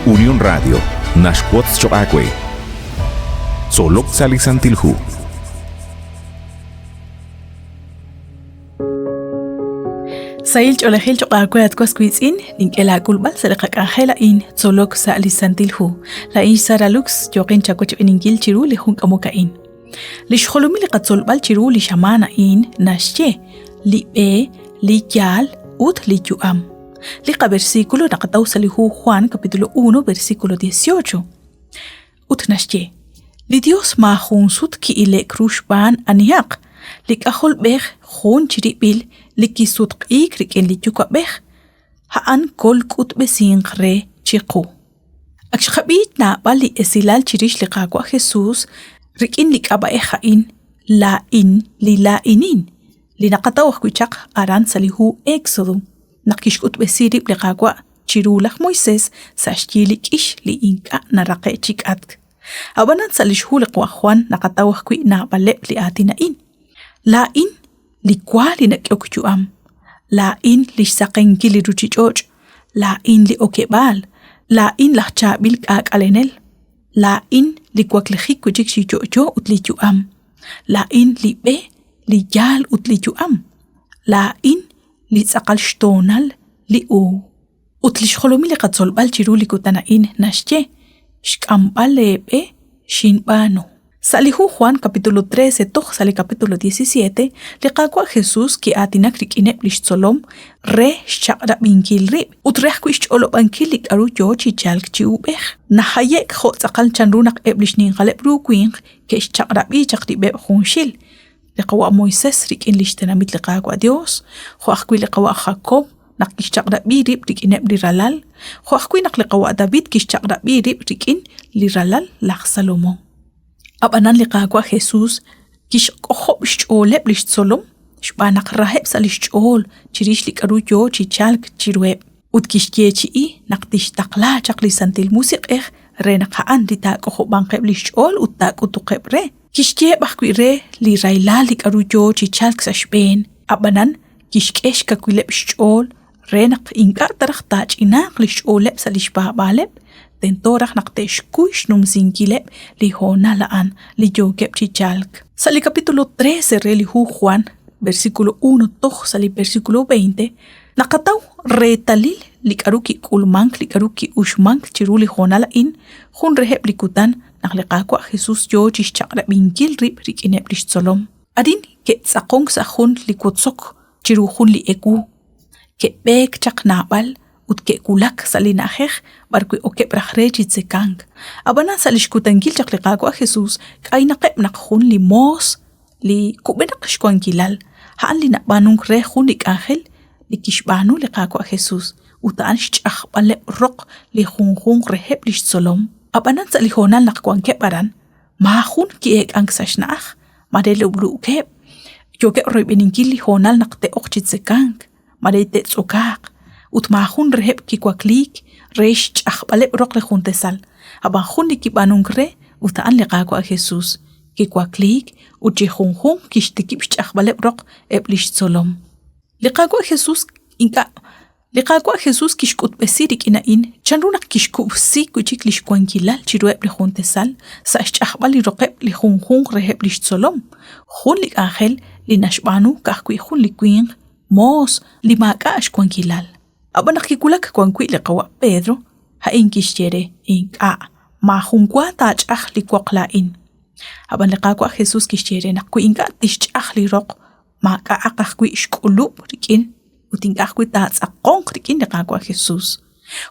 Unión Radio naxwotz choq' aawe. Tzolok sa' li Santil Hu. Sahil ch'oolejil choq' aawe at was wiitz'in, nink'e laak'ulb'al sa' li qak'anjel a'in tzolok sa' li Santil Hu. Laa'in xSara Lux yooqin chawochb'eninkil chiru li jun k'amok a'in. Li xjolomil li qatzolb'al chiru li xamaan a'in naxye li b'e, li yaal ut li yu'am. Li qaversículo naqataw sa' li hu Juan capítulo 1 versículo 18. Ut naxye, Li Dios maajun sut ki'ile'k ru xb'aan anihaq, li K'ajolb'ej jun chirib'il li kisutq'iik rik'in li Yuwa'b'ej, a'an kol k'utb'esinq re chiqu. Ak xqab'i naab'al li esilal chirix li Qaawa' Jesus rik'in li k'ab'a'ej a'in, Laa'in li laa'inin, li naqataw ajwi' chaq aran sa' li hu Éxodo, naq kixk'utb'esi rib' li Qaawa' chiru laj Moisés sa' xyi li k'ix li ink'a' naraqe'k chi k'atk. Ab'anan sa' li xhu li Qawa' Jwan naqataw ajwi' naab'aleb' li aatin a'in, Laa'in li wa li nak'ehok yu'am, laa'in li xsaqenkil li ruuchich'och', laa'in li okeb'aal, laa'in laj chaab'il k'aak'alenel, laa'in li waklijik wi' chik chi yo'yo ut li yu'am, laa'in li b'e, li yaal ut li yu'am, laa'in li tz'aqal xtoonal li uub'. Ut li xjolomil li qatzolb'al chiru li kutan a'in naxye, Xk'amb'al leeb'e xinb'aanu. Sa' li hu Juan capítulo 13 toj sa' li capítulo 17, li Qaawa' Jesús ki'aatinak rik'ineb' li xtzolom re xchaq'rab'inkil rib' ut re ajwi' xch'olob'ankil li k'aru yoo chi chalk chi uub'ej. Najaye'k jo' tz'aqal chanru naq eb' li xninqaleb' ru winq ke'xchaq'rab'i chaq rib'eb' junxil, li qawa' Moisés rik'in li xtenamit li Qaawa' Dios, jo' ajwi' li qawa' Jacob naq kixchaq'rab'i rib' rik'ineb' li ralal, jo' ajwi' naq li qawa' David kixchaq'rab'i rib' rik'in li ralal laj Salomón. Ab'anan li Qaawa' Jesús kixk'ojob' xch'ooleb' li xtzolom xb'aan naq raheb' sa' li xch'ool chirix li k'aru yo chi chalk chiruheb' ut kixyeechi'i naq tixtaqla chaq li Santil Musiq'ej re naq a'an li taak'ojob'anqeb' li xch'ool ut taak'utuqeb' re. Kixyeeb' ajwi' re li rahilal li k'aru yo chi chalk sa' xb'een, ab'anan kixk'e xkawileb' xch'ool re naq ink'a' ta raj taach'inaaq li xch'ooleb' sa' li xpaab'aaleb', tento raj naq te'xkuy xnumsinkileb' li hoonal a'an li yookeb' chi chalk. Sa' li capítulo 13 re li hu Juan, versículo 1 toj sa' li versículo 20, naqataw reetalil li k'aru kik'ulmank, li k'aru ki'uxmank chiru li hoonal a'in, jun reheb' li kutan naq li Qaawa' Jesús yoo chi xchaq'rab'inkil rib' rik'ineb' li xtzolom. Arin ke'tz'aqonk sa' jun li wotzok chiru jun li ewu. Ke'b'eek chaq naab'al ut ke'wulak sa' li na'ajej b'arwi' okeb' raj re chi tzekank. Ab'anan sa' li xkutankil chaq li Qaawa' Jesús k'aynaqeb' naq jun li moos li kub'enaq xwankilal a'an li nab'aanunk re jun li k'anjel li kixb'aanu li Qaawa' Jesús ut a'an xch'ajb'aleb' roq li junjunq reheb' li xtzolom. Ab'anan sa' li hoonal naq wankeb' aran, maajun ki'eek'ank sa' xna'aj, mare lub'luukeb', yookeb' royb'eninkil li hoonal naq te'oq chi tzekank, mare te'tz'okaaq, ut maajun reheb' kiwakliik re xch'ajb'aleb' roq li jun tasal, ab'an jun li kib'aanunk re ut a'an li Qaawa' Jesús, kiwakliik ut chi junjunq kixtikib' xch'ajb'aleb' roq eb' li xtzolom. Li Qaawa' Jesús ink'a' Li Qaawa' Jesús kixk'utb'esi rik'in a'in chanru naq kixkub'si wi' chik li xwankilal chiruheb' li jun tasal sa' xch'ajb'al li roqeb' li junjunq reheb' li xtzolom, jun li k'anjel li naxb'aanu ka'ajwi' jun li winq moos li maak'a' xwankilal. Ab'an naq kiwulak wan wi' li qawa' Pedro, a'in kixye re, Ink'a', maajun wa taach'aj li woq laa'in. Ab'an li Qaawa' Jesús kixye re naq wi ink'a' tixch'aj li roq, maak'a'aq ajwi' xk'ulub' rik'in ut ink'a' ajwi' taatz'aqonq rik'in li Qaawa' Jesús.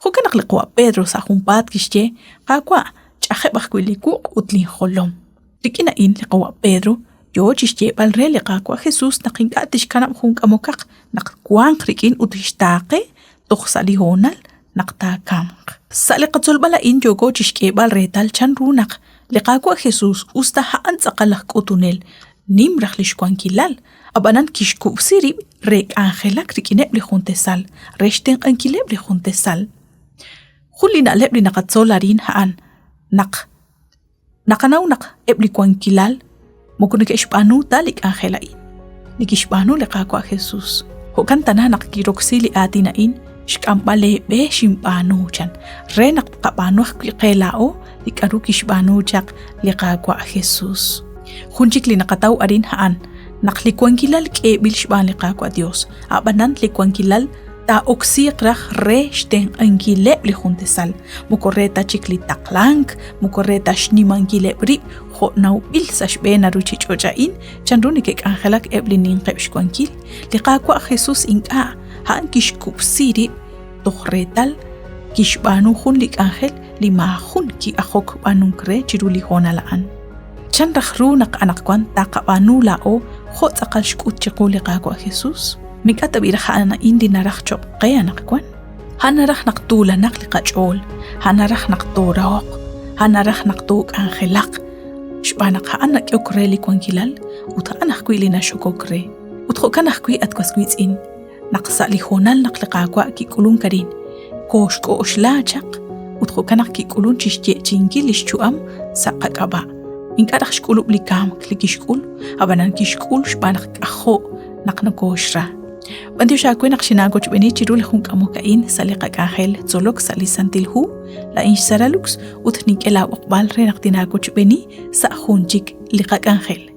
Jo'kan naq li qawa' Pedro sa' junpaat kixye, Qaawa', ch'ajeb' ajwi' li wuq' ut linjolom. Rik'in a'in li qawa' Pedro yoo chi xyeeb'al re li Qaawa' Jesús naq ink'a' tixkanab' jun k'amokaq naq wanq rik'in ut tixtaaqe toj sa' li hoonal naq taakamq. Sa' li qatzolb'al a'in yooko chi xk'eeb'al reetal chan ru naq li Qaawa' Jesús us ta a'an tz'aqal aj k'utunel, nim raj li xwankilal, ab'anan kixkub'si rib' re k'anjelak rik'ineb' li jun tasal, re xtenq'ankileb' li jun tasal. Jun li na'leb' li naqatzol arin a'an naq naqanaw naq eb' li wankilal moko neke'xb'aanu ta li k'anjel a'in li kixb'aanu li Qaawa' Jesús. Jo'kan tana naq kiroksi li aatin a'in. Xk'amb'al eeb'e xinb'aanu, chan, re naq tqab'aanu ajwi' qe laa'o li k'aru kixb'aanu chaq li Qaawa' Jesus. Jun chik li naqataw arin a'an naq li wankilal k'eeb'il xb'aan li Qaawa' Dios, a'b'anan li wankilal taa'oksiiq raj re xtenq'ankileb' li jun tasal, moko re ta chik li taqlank, moko re ta xnimankileb' rib' jo' nawb'il sa' xb'een a ruuchich'och' a'in chanru neke'k'anjelak eb' li ninqeb' xwankil. Li Qaawa' Jesus ink'a', a'an kixkub'si rib' toj reetal kixb'aanu jun li k'anjel li maajun ki'ajok b'aanunk re chiru li hoonal a'an. Chan raj ru naq anaqwan taqab'aanu laa'o jo' tz'aqal xk'ut chiqu li Qaawa' Jesus? Mik'a' tab'i' raj a'an a'in li naraj choq' qe anaqwan? A'an naraj naq tuulanaq li qach'ool, a'an naraj naq toorahoq, a'an naraj naq took'anjelaq, xb'aan naq a'an nak'ehok re li wankilal ut a'an ajwi' li naxokok re. Ut jo'kan ajwi' at was wiitz'in, naq sa' li hoonal naq li Qaawa' kik'ulunk arin, kooxk'oxla chaq ut jo'kan naq kik'ulunk chi xyeechi'inkil li xyu'am sa' qak'ab'a'. Ink'a' raj xk'ulub' li kamk li kixk'ul, ab'anan kixk'ul xb'aan naq k'ajo' naq nokooxra. B'antiox aawe naq xinaawochb'eeni chiru li jun k'amok a'in sa' li qak'anjel tzolok sa' li Santil Hu. Laa'in xSara Lux ut nink'e laab'oqb'al re naq tinaawochb'eeni sa' jun chik li qak'anjel.